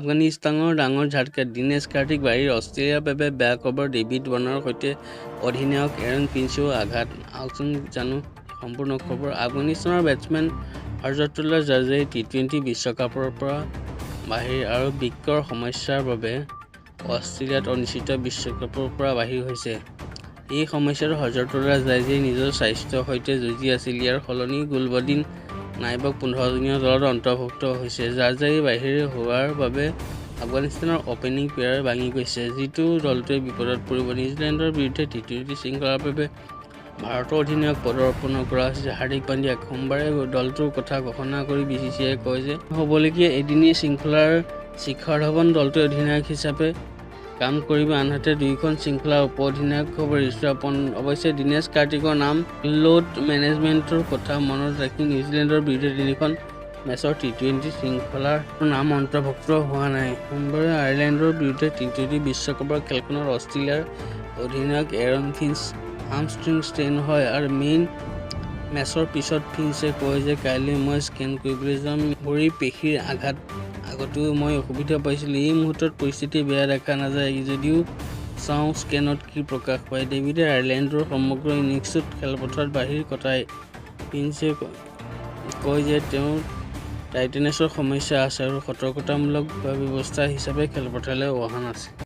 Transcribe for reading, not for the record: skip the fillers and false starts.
আফগানিস্তানৰ ডাঙৰ ঝটকা, দীনেশ কাৰ্তিক বাহিৰ। অষ্ট্ৰেলিয়াৰ বাবে বেয়া খবৰ, ডেভিদ ৱাৰ্ণাৰৰ সৈতে অধিনায়ক এৰন ফিঞ্চৰো আঘাত। আহকচোন জানো সম্পূৰ্ণ খবৰ। আফগানিস্তানৰ বেটছমেন হজৰতুল্লাহ জাজাই টি-টুৱেন্টি বিশ্বকাপৰ পৰা বাহিৰ আৰু বৃক্কৰ সমস্যাৰ বাবে অষ্ট্ৰেলিয়াত অনুষ্ঠিত বিশ্বকাপৰ পৰা বাহিৰ হৈছে। এই সময়ছোৱাত হজৰতুল্লাহ জাজাইয়ে নিজৰ স্বাস্থ্যৰ সৈতে যুঁজি আছিল। ইয়াৰ সলনি গুলবদিন নাইবক 15 জনীয়া দলত অন্তৰ্ভুক্ত হৈছে। জাজাই বাহিৰ হোৱাৰ বাবে আফগানিস্তানৰ অপেনিং পেয়াৰ ভাঙি গৈছে, যিটো দলটোৱে বিপদত পৰিব। নিউজিলেণ্ডৰ বিৰুদ্ধে টি-টুৱেন্টি শৃংখলাৰ বাবে ভাৰতৰ অধিনায়ক পদৰ্পণ কৰা হৈছে হাৰ্দিক পাণ্ডিয়াক। সোমবাৰে দলটোৰ কথা ঘোষণা কৰি বিচিচিআইয়ে কয় যে হ'বলগীয়া এদিনীয়া শৃংখলাৰ শিখৰ ধৱন দলটোৰ অধিনায়ক হিচাপে কাম কৰিব, আনহাতে দুয়োখন শৃংখলাৰ উপ-অধিনায়ক হ'ব ঋষভ পন্ত। অৱশ্যে দীনেশ কাৰ্তিকৰ নাম লোড মেনেজমেণ্টৰ কথা মনত ৰাখি নিউজিলেণ্ডৰ বিৰুদ্ধে তিনিখন মেচৰ টি-টুৱেন্টি শৃংখলাৰ নাম অন্তৰ্ভুক্ত হোৱা নাই। সোমবাৰে আয়াৰলেণ্ডৰ বিৰুদ্ধে টি-টুৱেন্টি বিশ্বকাপৰ খেলখনত অষ্ট্ৰেলিয়াৰ অধিনায়ক এৰন ফিঞ্চৰ হামষ্ট্ৰিং ষ্ট্ৰেইন হয় আৰু মেইন মেচৰ পিছত ফিঞ্চে কয় যে কাইলৈ মই স্কেন কৰিবলৈ যাম। ভৰিৰ পেশীৰ আঘাত আগতেও মই অসুবিধা পাইছিলো। এই মুহূৰ্তত পৰিস্থিতি বেয়া দেখা নাযায় যদিও চাওঁ স্কেনত কি প্ৰকাশ পায়। ডেভিদে আয়াৰলেণ্ডৰ সমগ্ৰ ইনিংছটো খেলপথাৰৰ বাহিৰত কটায়। ফিঞ্চে কয় যে তেওঁৰ টাইটনেছৰ সমস্যা আছে আৰু সতৰ্কতামূলক ব্যৱস্থা হিচাপে খেলপথাৰলৈ অহা নাছিল।